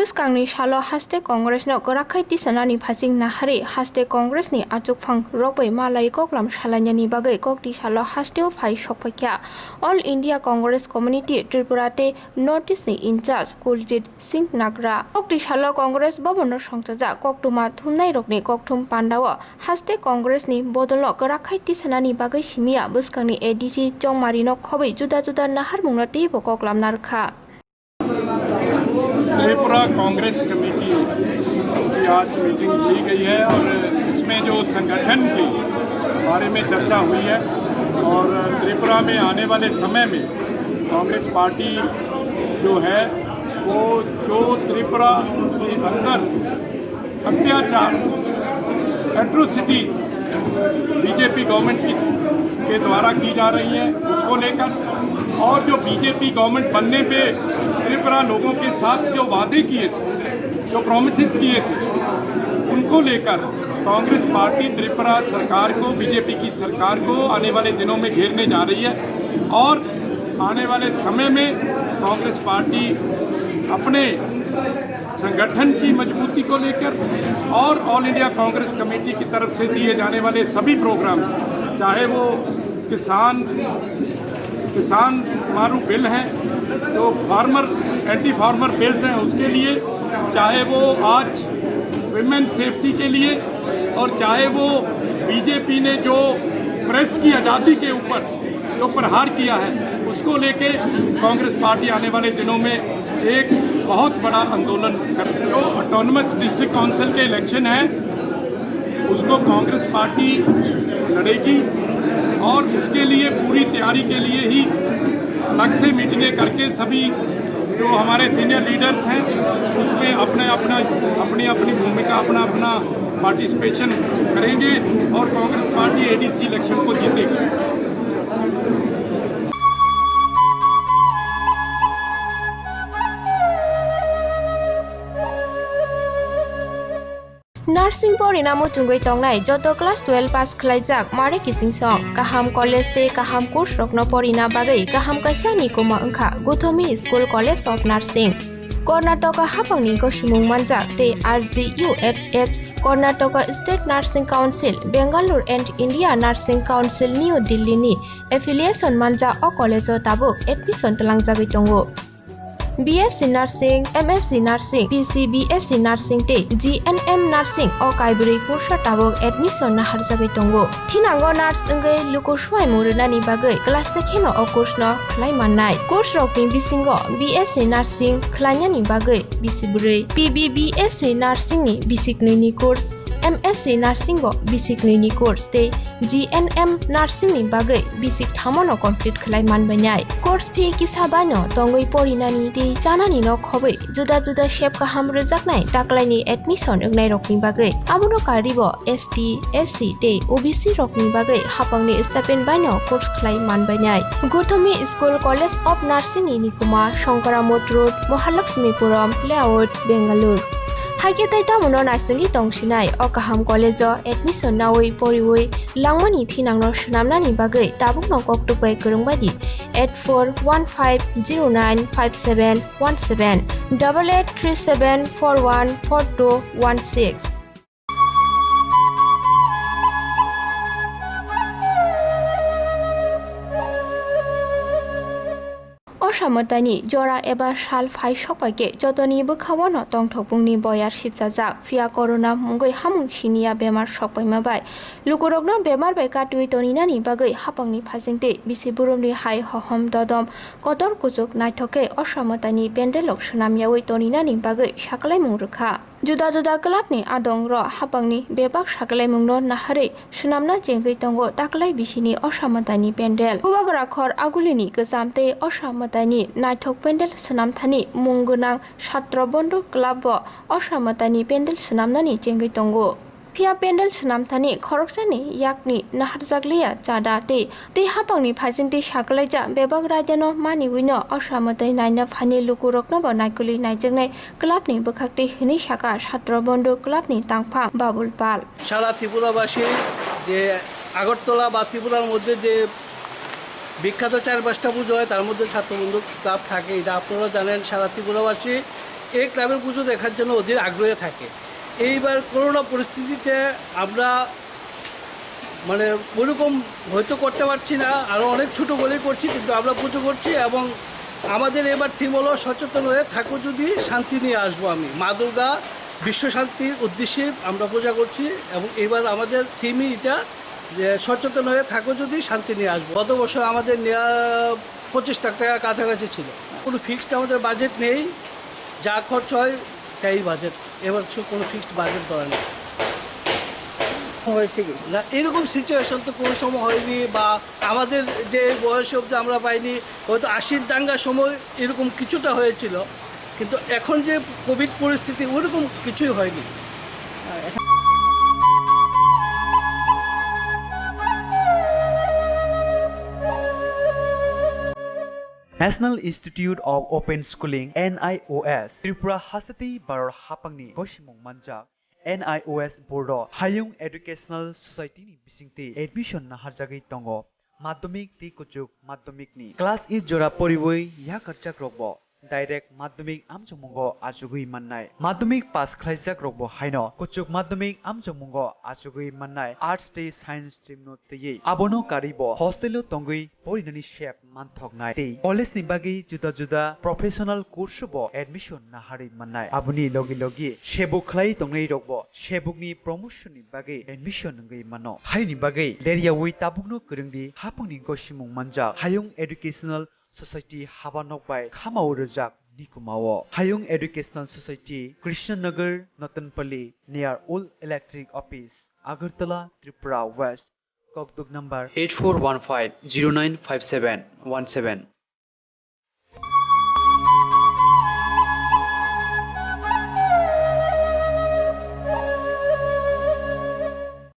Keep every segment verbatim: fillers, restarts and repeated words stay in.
Swkangni salo haste Congress no kwrak khai tisanani phasing naharwi haste Congress ni achukphang rok bai malai koklam salainani bagwi kokti salo hasteo phai sokphaikha. All India Congress Committee Tripura tei North East ni in charge Kuljit Singh Nagra. Kokti salo Congress Bhavan no songchajak koktwma thumnai rokni kokthum pandao haste Congress ni bodol no kwrak khai tisanani bagwi simiya bwskangni A D C Chongmari no khobwi juda juda naharmung no teibo koklam narwkha. Tripura Congress committee की आज मीटिंग की गई है और इसमें जो संगठन के बारे में चर्चा हुई है और त्रिपुरा में आने वाले समय में कांग्रेस पार्टी जो है वो जो त्रिपुरा के अंदर अत्याचार, एट्रोसिटीज बीजेपी गवर्नमेंट की के द्वारा की जा रही है उसको लेकर और जो बीजेपी गवर्नमेंट बनने पे त्रिपुरा लोगों के साथ जो वादे किए थे, जो प्रॉमिसेस किए थे, उनको लेकर कांग्रेस पार्टी त्रिपुरा सरकार को, बीजेपी की सरकार को आने वाले दिनों में घेरने जा रही है और आने वाले समय में कांग्रेस पार्टी अपने संगठन की मजबूती को लेकर और ऑल इंडिया कांग्रेस कमेटी की तरफ से दिए जाने वाले सभी प्रोग्राम, चाहे वो किसान किसान मारू बिल है, जो फार्मर एंटी फार्मर बिल्स हैं उसके लिए, चाहे वो आज विमेन सेफ्टी के लिए और चाहे वो बीजेपी ने जो प्रेस की आज़ादी के ऊपर जो प्रहार किया है उसको लेके कांग्रेस पार्टी आने वाले दिनों में एक बहुत बड़ा आंदोलन कर जो ऑटोनमस डिस्ट्रिक्ट काउंसिल के इलेक्शन है उसको कांग्रेस पार्टी लड़ेगी और उसके लिए पूरी तैयारी के लिए ही अलग से मीटिंगें करके सभी जो हमारे सीनियर लीडर्स हैं उसमें अपने अपना अपनी अपनी भूमिका अपना अपना पार्टिसिपेशन करेंगे और कांग्रेस पार्टी एडीसी इलेक्शन को जीतेगी। Nursing porina muchungwi tongnai joto class twelve pass khwlaijak mare kichingsong kaham college tei kaham course rokno porina bagwi kaham kaisa ni kuma wngkha Guthomi School College of Nursing. Karnataka haphangni gosimung manjak tei R G U H H, Karnataka State Nursing Council, Bangalore and India Nursing Council, New Delhi ni affiliation manjak o college o tabuk admission twlangjagwi tongo. B S C Nursing, M S C Nursing, P C B S C Nursing tei G N M Nursing o kaibrwi kursa tabuk admission naharjagwi tongo. Thinango nurse wngwi luku swuaimung rwnani bagwi class se kheno o course no khlai mannai. Course rokni bisingo B S C Nursing khlainani bagwi bisi bwrwi, P B B S C Nursing ni bisi knwi ni course, M S C Nursing bo bisi knwi ni course tei G N M Nursing ni bagwi bisi kthamo no complete khlai manbainai. Course fee kisa bai no tongwi porinani tei chanani no khobwi juda juda sep kaham rwjaknai taklaini admission wngnai rokni bagwi. Abono karwi bo S T, S C tei O B C rokni bagwi haphangni stipend baino course khlai manbainai. Guthomi School College of Nursing ni nikuma Shankaramot Road, Mahalakshmipuram Layout, Bangalore. Haikhe tei tamono naisingwi tongsinai o kaham college o admission nawi poriwi langmani thinangno swnamnani bagwi tabukno koktwk bai kwrwng bai di eight four one five zero nine five seven one seven, double eight three seven four one four two one six. Osa mwtaini jora eba sal phai sokpaikhe jotoni bwkhao no tongthokbungni boyar sipchajak, phiya corona mungwi hamung siniya bemar sokpaima bai lukurokno bemar bai katiwi toninani bagwi haphangni phasingtwi bisi burumni hai hohom dodom kotor kuchuk naithok khe osa mwtaini pendelrok swnam yaui toninani bagwi sakalaimung rwkha. Juda juda clubni adongrok haphangni bebak sakalaimungno naharwi swnamna chengwi tongo taklai bisini osa mwtaini pendel. Bubagra khor agulini kwcham tei osa mwtaini naithok pendel swnamthani mung gwnang Satro Bondhu club-o osa mwtaini pendel swnamnani chengwi tongo. Phiya pendel swnamthani khoroksani yakni naharjakliya chada tei tei haphangni phasingtwi sakalaijak bebak raidano maniwino osa mwtai naina phaini lukuroknobo naikolwi naijaknai clubni bwkhaktwi hwnwi saka Satro Bondhu clubni tangphang Babul Pal. সারা ত্রিপুরাবাসী যে আগরতলা বা ত্রিপুরার মধ্যে যে বিখ্যাত চার পাঁচটা পুজো হয়, তার মধ্যে ছাত্রবন্ধু ক্লাব থাকে, এটা আপনারা জানেন। সারা ত্রিপুরাবাসী এই ক্লাবের পুজো দেখার জন্য অধীর আগ্রহে থাকে। এইবার করোনা পরিস্থিতিতে আমরা মানে ওরকম হয়তো করতে পারছি না, আরও অনেক ছোটো করেই করছি, কিন্তু আমরা পুজো করছি। এবং আমাদের এবার থিম হলো সচেতন হয়ে থাকো যদি, শান্তি নিয়ে আসবো আমি। মা দুর্গা বিশ্ব শান্তির উদ্দেশ্যে আমরা পূজা করছি। এবং এবার আমাদের থিমই এটা, যে সচেতন হয়ে থাকো যদি, শান্তি নিয়ে আসবো। গত বছর আমাদের নেওয়া পঁচিশ লাখ টাকা কাছাকাছি ছিল। কোনো ফিক্সড আমাদের বাজেট নেই, যা খরচ হয় তাই বাজেট। এবার কিছু কোনো ফিক্সড বাজেট ধরা নেই। হয়েছে কি? না, এরকম সিচুয়েশন তো কোনো সময় হয়নি, বা আমাদের যে বয়স অবধি আমরা পাইনি। হয়তো আশির দাঙ্গার সময় এরকম কিছুটা হয়েছিল, কিন্তু এখন যে কোভিড পরিস্থিতি, ওরকম কিছুই হয়নি। National Institute of Open Schooling, N I O S, Tripura hasteni Bharat haphangni gosimung manjak N I O S Board o Hayung Educational Society ni bisingtwi admission naharjagwi tongo. Madhyamik tei kuchuk madhyamik ni class eight jora poriwi yakarjak rokbo direct madhyamik amchokmungo achugwi mannai. Madhyamik pass khlaijak rokbo haino kuchuk madhyamik amchokmungo achugwi mannai. Arts tei science stream no twiwi abono karwibo hostel o tongwi porinani sep manthoknai tei college ni bagwi juda juda professional course o bo admission naharwi mannai. Aboni logi logi sebuk khlai tongnai rokbo sebukni promotion ni bagwi admission wngwi mano. Haini bagwi leryawi tabukno kwrwngdi haphangni gosimung manjak Hayung Educational Society haba nok bai khamao rwjak Nikumao. Hayung Educational Society, Krishnanagar, Natanpalli, near Old Electric Office, Agartala, Tripura West. Kokduk number eight four one five zero nine five seven one seven.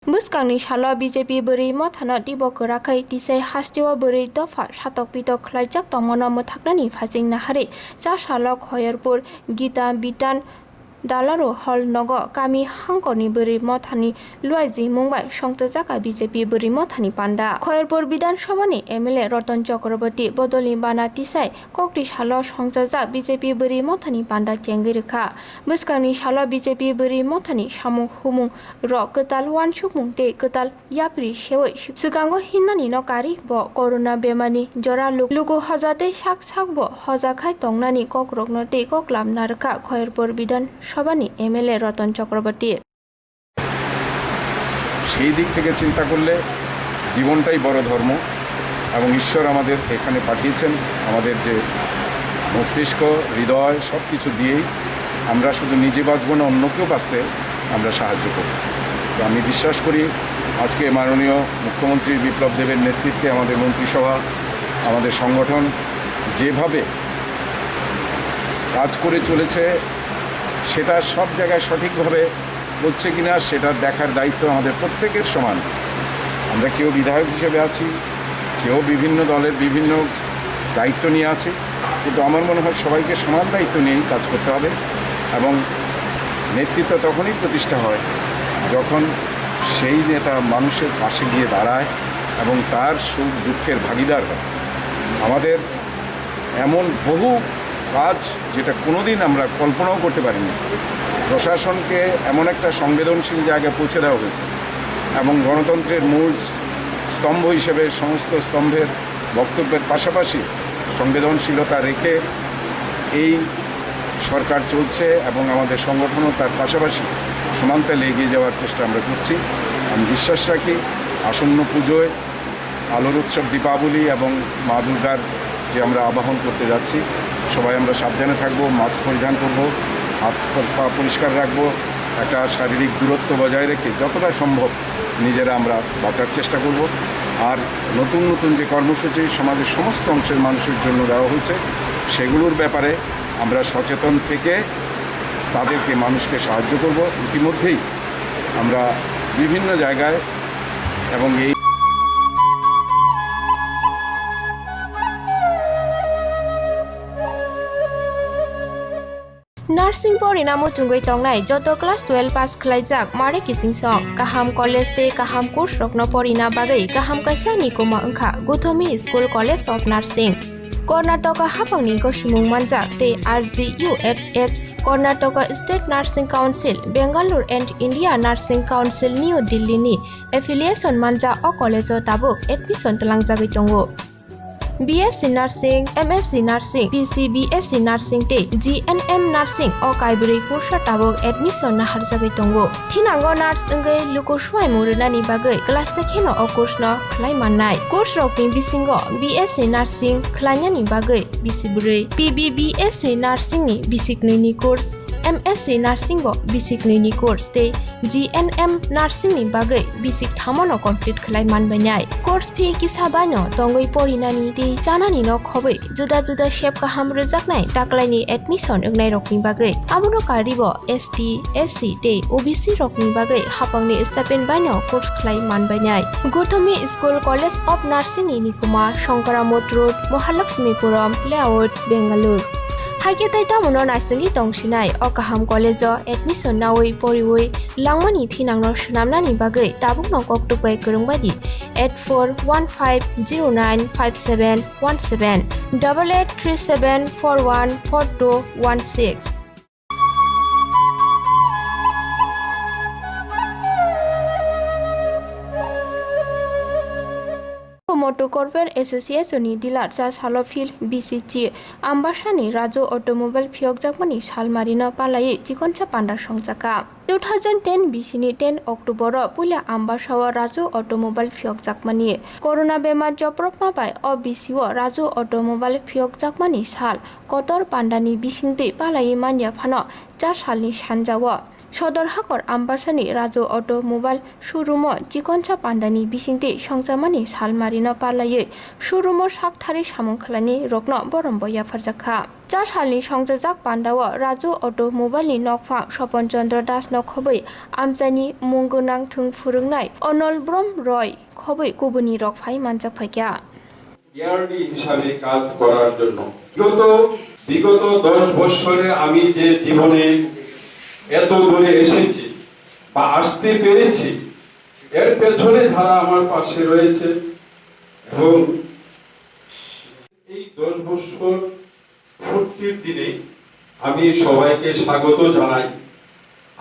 Bwskangni salo B J P bwrwi mothano tibo kwrakhai tisai hasteo bwrwi dopha satok pitok khlaijak tongmano mwthaknani phasing naharwi cha salo Khoyerpur Gita Bitan Dalaru hall nogo kami hangkorni bwrwi mothani luaijimung bai songchajak B J P bwrwi mothani panda. Khoyerpur Bidhan Sabhani M L A Ratan Chakraborty bodolni bana tisai kokti salo songchajak B J P bwrwi mothani panda chengwi rwkha. Bwskangni salo B J P bwrwi mothani samung humung rok kwtal uansukmung tei kwtal yapri sewi swkango hinnani no kari bo corona bemani jora luku hoja tei sak sak bo hoja khai tongnani kokrokno tei koklam narwkha Khoyerpur Bidhan Sabhani M L A Ratan Chakraborty. সেই দিক থেকে চিন্তা করলে জীবনটাই বড় ধর্ম এবং ঈশ্বর আমাদের এখানে পাঠিয়েছেন আমাদের যে মস্তিষ্ক, হৃদয়, সব কিছু দিয়েই আমরা শুধু নিজে বাঁচব না, অন্যকেও বাঁচতে আমরা সাহায্য করব। তো আমি বিশ্বাস করি আজকে মাননীয় মুখ্যমন্ত্রী বিপ্লব দেবের নেতৃত্বে আমাদের মন্ত্রিসভা, আমাদের সংগঠন যেভাবে কাজ করে চলেছে সেটা সব জায়গায় সঠিকভাবে হচ্ছে কিনা সেটা দেখার দায়িত্ব আমাদের প্রত্যেকের সমান। আমরা কেউ বিধায়ক হিসেবে আছি, কেউ বিভিন্ন দলের বিভিন্ন দায়িত্ব নিয়ে আছি, কিন্তু আমার মনে হয় সবাইকে সমান দায়িত্ব নিয়েই কাজ করতে হবে এবং নেতৃত্ব তখনই প্রতিষ্ঠা হয় যখন সেই নেতা মানুষের পাশে গিয়ে দাঁড়ায় এবং তার সুখ দুঃখের ভাগিদার হয়। আমাদের এমন বহু কাজ যেটা কোনোদিন আমরা কল্পনাও করতে পারিনি। প্রশাসনকে এমন একটা সংবেদনশীল জায়গায় পৌঁছে দেওয়া হয়েছে এবং গণতন্ত্রের মূল স্তম্ভ হিসেবে সমস্ত স্তম্ভের বক্তব্যের পাশাপাশি সংবেদনশীলতা রেখে এই সরকার চলছে এবং আমাদের সংগঠনও তার পাশাপাশি সমানতালে এগিয়ে যাওয়ার চেষ্টা আমরা করছি। আমি বিশ্বাস রাখি আসন্ন পুজোয় আলোর উৎসব দীপাবলি এবং মা দুর্গার যে আমরা আবাহন করতে যাচ্ছি, সবাই আমরা সাবধানে থাকবো, মাস্ক পরিধান করব, হাত পা পরিষ্কার রাখবো, একটা শারীরিক দূরত্ব বজায় রেখে যতটা সম্ভব নিজেরা আমরা বাঁচার চেষ্টা করব। আর নতুন নতুন যে কর্মসূচি সমাজের সমস্ত অংশের মানুষের জন্য দেওয়া হয়েছে, সেগুলোর ব্যাপারে আমরা সচেতন থেকে তাদেরকে, মানুষকে সাহায্য করব। ইতিমধ্যেই আমরা বিভিন্ন জায়গায় এবং এই Nursing porina muchungwi tongnai joto class twelve pass khlaijak mare kiching song kaham college tei kaham course rokno porina bagwi kaham kaisa ni kuma wngkha Guthomi School College of Nursing. Karnataka haphangni gosimung manjak tei R G U H H, Karnataka State Nursing Council, Bangalore and India Nursing Council, New Delhi ni affiliation manjak o college o tabuk admission twlangjagwi tongo. B S C Nursing, M S C Nursing, P C B S C Nursing tei G N M Nursing o kaibrwi course o tabuk admission naharjagwi tongo. Thinango nurse wngwi luku swuaimung rwnani bagwi class se kheno o course no khlai mannai. Course rokni bisingo B S C Nursing khlainani bagwi bisi bwrwi, P B B S C Nursing ni bisi knwi ni course, M S C Nursing bo bisi knwi ni course tei G N M Nursing ni bagwi bisi kthamo no complete khlai manbainai. Course fee kisa bai no tongwi porinani tei chanani no khobwi juda juda sep kaham rwjaknai taklaini admission wngnairokni bagwi. Abono karwi bo S T, S C tei O B C rokni bagwi haphangni stipend baino course khlai manbainai. Gothomi School College of Nursing ni nikuma Shankaramot Road, Mahalakshmipuram Layout, Bangalore. Haikhe tei tamono naisingwi tongsinai o kaham college o admission nawi poriwi langmani thinangno swnamnani bagwi tabukno koktuk bai kwrwngbaidi eight four one five zero nine five seven one seven, double eight three seven four one four two one six. Motor Corporate Association ni dealer cha salo field B C C Ambasani Raju Automobile phiyokjakmani salmarino palaiwi chikonsa panda songchakha. Two thousand ten bisini ten October o puila Ambasao Raju Automobile phiyokjakmani. Corona bemar joprokma bai o bisio Raju Automobile phiyokjakmani sal kotor pandani bisingtwi palaiwi manya phano cha salni sanjao Sodor Hakor Ambasani Raju Automobile showroom o chikonsa pandani bisingtwi songchamani salmarino palaiwi showroom o sak thari samung khlaini rokno borom bo yapharjakha. Cha salni songchajak pandao Raju Automobile ni nokphang Sopon Chandra Das no khobwi amchaini mung gwnang thwng phwrwngnai Onol Brom Roy khobwi kubuni rok phai manjak phaikha. ইয়ার্ডি হিসাবে কাজ করার জন্য। বিগত, বিগত দশ বৎসরে আমি যে জীবনে এত দূরে এসেছি বা আসতে পেরেছি, এর পেছনে যারা আমার পাশে রয়েছে এবং এই দশ বৎসর ফুর্তির দিনে আমি সবাইকে স্বাগত জানাই।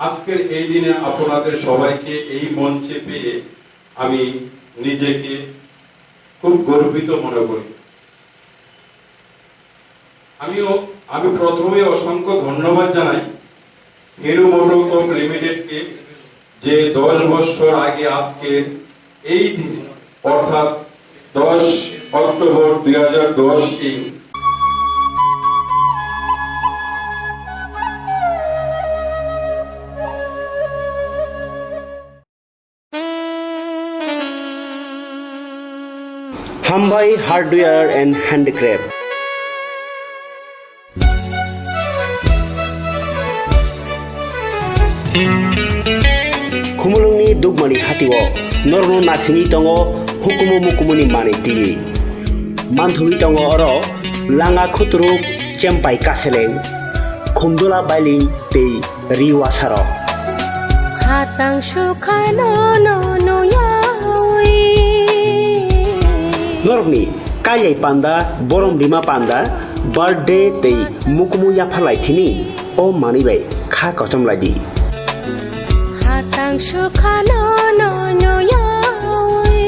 আজকের এই দিনে আপনাদের সবাইকে এই মঞ্চে পেয়ে আমি নিজেকে খুব গর্বিত মনে করি। আমিও, আমি প্রথমে অসংখ্য ধন্যবাদ জানাই হিরো মোটর কর্প লিমিটেডকে, যে দশ বছর আগে আজকের এই দিনে, অর্থাৎ দশ অক্টোবর দুই হাজার দশ ইং Hambai Hardware and Handicraft. Khumulwngni Dugmani hatio norokno nasingwi tongo hukumu mukumuni manwi twiwi. Manthogwi tongo oro langa khuturuk, chempai kaseleng, khumdula bailing tei ri wasarok. Khatang sukhano no nuyawi. Norokni kailai panda, borom rima panda, birthday tei mukumu yapharlai thini o manwi bai kha kochom lai di. Khatang sukhano no nuyawi.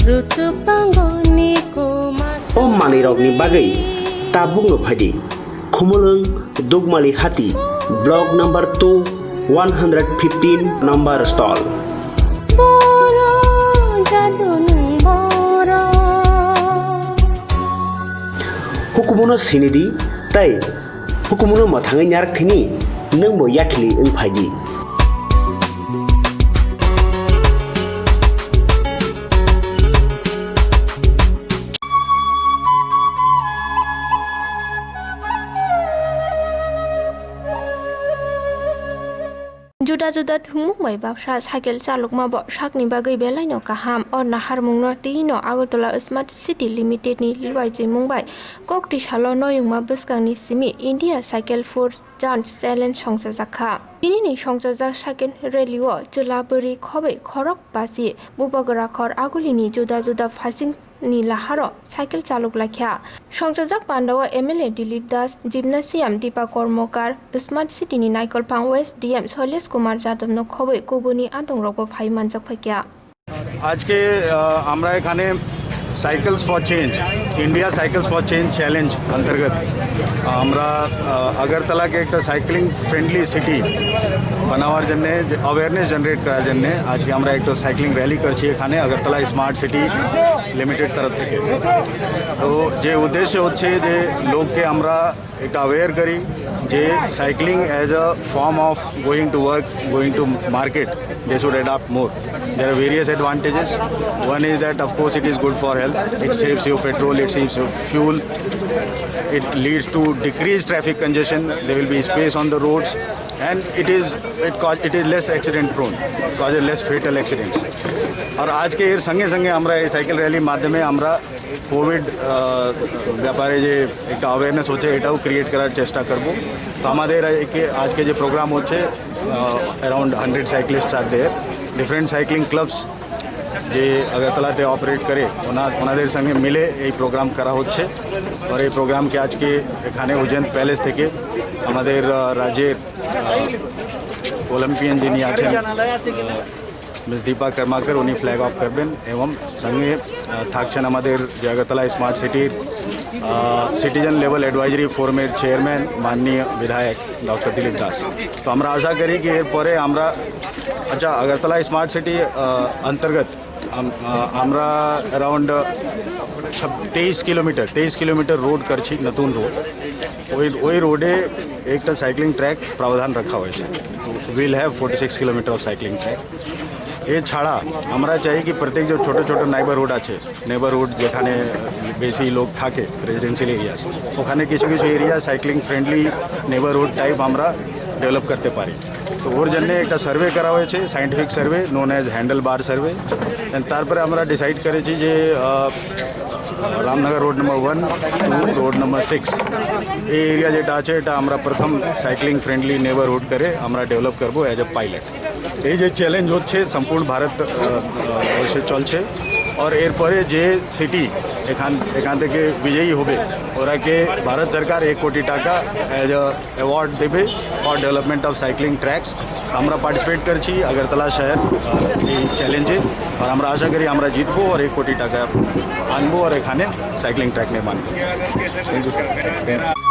Rutuk tongoni kuma. O manwi rokni bagwi tabukno phaidi. Khumulwng Dugmali Hati, Block number two, one hundred fifteen number stall. Boro jadunung boro. Hukumuno sinidi tei hukumuno mwthangwi narak thini nwngbo yakhili wng phaidi. Juda juda thwngmung bai baksa cycle chalokma bo sakni bagwi belaino kaham. O naharmungno twi no Agartala Smart City Limited ni luaichimung bai kok twi salo noyungma bwskangni simi India Cycle for Change Challenge songchajak kha. Tinini songchajak cycle rally o chwla bwrwi khobwi khorok basi bubagra khor agulini juda juda phasing ni laharo cycle chalok laikha. Songchajak pandao M L A Dilip Das, Gymnasium Deepa Karmakar, Smart City ni Naikolphang West D M Shailesh Kumar Jadab no khobwi kubuni andongrokbo phai manjak phaikha. আজকে আহ, আমরা এখানে cycles for change, India cycles for change challenge অন্তর্গত আমরা আহ, আগরতলাকে একটা cycling friendly city বানাবার জন্য, awareness generate করার জন্য আজকে আমরা একটা সাইক্লিং র্যালি করছি এখানে আগরতলা স্মার্ট সিটি লিমিটেড তরফ থেকে। তো যে উদ্দেশ্য হচ্ছে যে লোককে আমরা একটা অ্যাওয়ার করি যে cycling as a form of going to work, going to market, they should adopt more. There are various advantages. One is that, of course, it is good for health. It saves you petrol, it saves you fuel. It leads to decreased traffic congestion. There will be space on the roads, and it is it cause it is less accident prone, causes less fatal accidents. আর আজকে এর সঙ্গে সঙ্গে আমরা এই সাইকেল র্যালির মাধ্যমে আমরা কোভিড ব্যাপারে যে একটা অ্যাওয়ারনেস হচ্ছে, এটাও ক্রিয়েট করার চেষ্টা করব। তো আমাদের একে আজকে যে প্রোগ্রাম হচ্ছে, অ্যারাউন্ড হান্ড্রেড সাইক্লিস্ট আর দেয়ার, ডিফারেন্ট সাইক্লিং ক্লাবস যে আগরতলাতে অপারেট করে, ওনা ওনাদের সঙ্গে মিলে এই প্রোগ্রাম করা হচ্ছে। আর এই প্রোগ্রামকে আজকে এখানে উজ্জয়ন প্যালেস থেকে আমাদের আহ, রাজ্যের অলিম্পিয়ান যিনি আছেন, মিস দীপা কর্মাকর, উনি ফ্ল্যাগ অফ করবেন এবং সঙ্গে আহ, থাকছেন আমাদের যে আগরতলা স্মার্ট সিটির সিটিজেন লেভেল অ্যাডভাইজারি ফোরামের চেয়ারম্যান মাননীয় বিধায়ক ডক্টর দিলীপ দাস। তো আমরা আশা করি কি এরপরে আমরা, আচ্ছা, আগরতলা স্মার্ট সিটি অন্তর্গত আম- আহ, আমরা অ্যারাউন্ড তেইশ কিলোমিটার তেইশ কিলোমিটার রোড করছি, নতুন রোড। ওই ওই রোডে একটা সাইক্লিং ট্র্যাক প্রাবধান রাখা হয়েছে। We'll have forty six kilometer of cycling track. এছাড়া আমরা চাই কি প্রত্যেক যে ছোট ছোট নেইবারহুড আছে, নেইবারহুড যেখানে বেশি লোক থাকে, রেসিডেন্সিয়াল এরিয়াস, ওখানে কিছু কিছু area cycling friendly neighbourhood type আমরা ডেভেলপ করতে পারি। তো ওর জন্য একটা সার্ভে করা হয়েছে, scientific survey, known as handle বার সার্ভে। তারপরে আমরা ডিসাইড করেছি যে আহ, Ramnagar road number one, two, road number six, এই এরিয়া যেটা আছে, এটা আমরা প্রথম সাইক্লিং ফ্রেন্ডলি নেইবারহুড করে আমরা ডেভেলপ করবো অ্যাজ এ পাইলট। এই যে চ্যালেঞ্জ হচ্ছে, সম্পূর্ণ ভারত আহ, আহ, বর্ষে চলছে। আর এরপরে যে সিটি এখান এখান থেকে বিজয়ী হবে, ওরাকে ভারত সরকার এক কোটি টাকা অ্যাজ এ অ্যাওয়ার্ড দেবে for development of cycling tracks. আমরা পার্টিসিপেট করছি আগরতলা শহর আহ, এই চ্যালেঞ্জে। আর আমরা আশা করি আমরা জিতবো আর এক কোটি টাকা আনবো আর এখানে সাইক্লিং ট্র্যাক নির্মাণ করবো। Thank you sir.